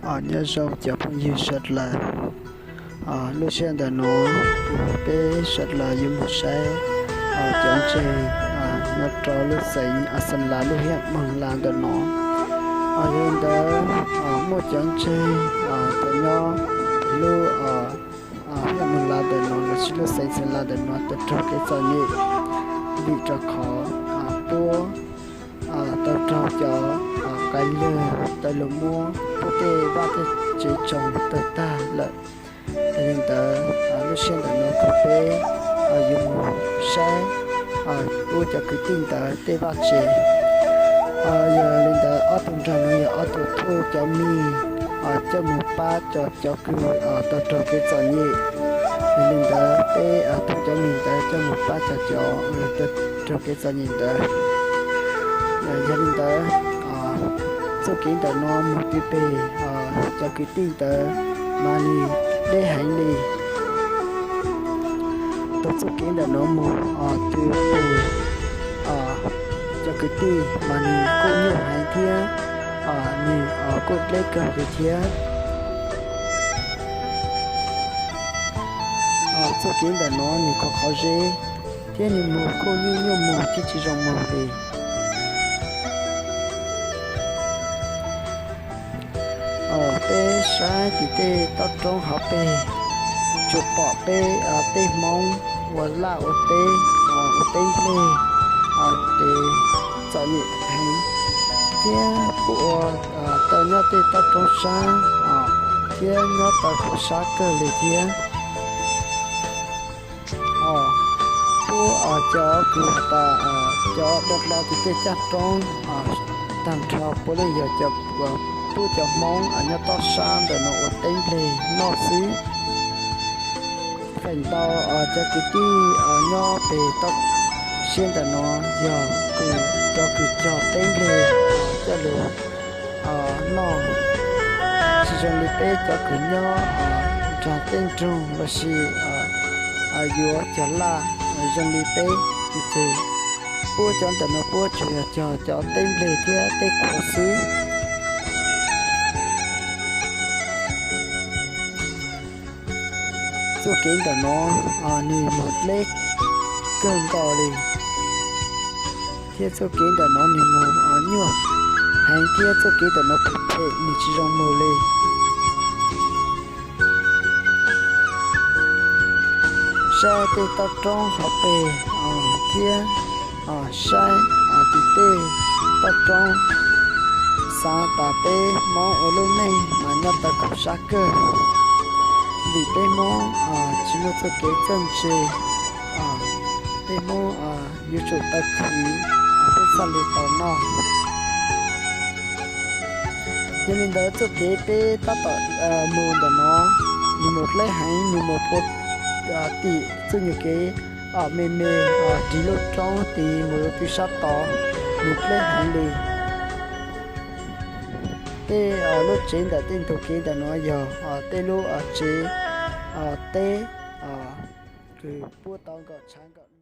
Nyob zoo cov phooj ywg sawv daws, lub sij hawm ntawm no peb sawv daws yuav mus saib cov ntseeg nyob rau lub xeev Asam Las lub hiam Moos Las ntawm no. Yog li ntawd muaj cov ntseeg uas nyob lub hiam Moos Las ntawm no lossis lub xeev Asam Las ntawm no tau raug kev txom nyem vim rau qhov puab tau raug cov qaib lwg tau los muab puab tej vaj tej tsev tsoom tawg tag lawm. Yog li ntawd lub sij hawm ntawm no kuv peb yuav mus saib puab cov kwv tij ntawd tej vaj tsev. Yog li ntawd ob tug nraug no yog ob tug thuj cov mig coj mus pab cov, cov kws tau raug kev txom nyem. Yog li ntawd peb thuj cov mig ntawd coj mus pab cov, cov raug kev txom nyem ntawd. Yog li ntawd txuj kev ntawm no mus twb peg, cov kwv tij ntawd mas nws deb heev li. Txuj kev ntawm no mus twb peg, cov kwv tij mas nws kuj nyuaj heev thiab, nws kuj deb kawg li thiab. Txuj kev ntawm no nws khov khov zeb thiab nws mus kuj nyuaj nyuaj mus thiab tsis zoo mus li. Peb saib tim tej tob roob hauv peg, tsuas pom peb tej Hmoob ua laj ua teb, ua teb nplej, ces txom nyem heev thiab kuj ua tau nyob tej tob roob sab thiab nyob tau khuv sab kawg li thiab. Puab cov kws tas cov dua dlo tim tej caj roob tag nrho puav leej yog puab cov Hmoob nyob tob sab ntawm no ua teb nplej noj xwb. Feem ntau cov kwv tij nyob peg toj siab ntawm no yog kws cov kws cog teb nplej coj lug noj, tsis zoo li peb cov kws nyob nraag tej nroog lossis yuav cog laj zoo li peb. Ces puab cov ntawm no puab tsuas yog cog cov teb nplej thiab teb qhuav xwb. Txuj kev ntawm no nws mus deb kawg nkaus li, thiab txuj kev ntawm no nws mus nyuaj heev thiab txuj kev ntawm no phem phem nws tsis zoo mus li. Saib tej toj roob hauv peg thiab saib tim tej toj roob, xaav tas peb Hmoob ua lub neej mas nyob tau khuv sab kawg, vim peb Hmoob tsis muaj txuj kev txawj ntse, peb Hmoob yuav tsum tau khwv peb txhaj li tau noj. Yog li ntawd txuj kev peb tab tom mus ntawm no, nws mus deb heev, nws mus puag tim txuj nyuag kev me me rig lub roob tid mus rau pem sab tod, nws deb heev li. Tej lub tsev ntawm tej ntug kev ntawm no yog tej lub tsev teb kws puab tau nkaum tshav nkaum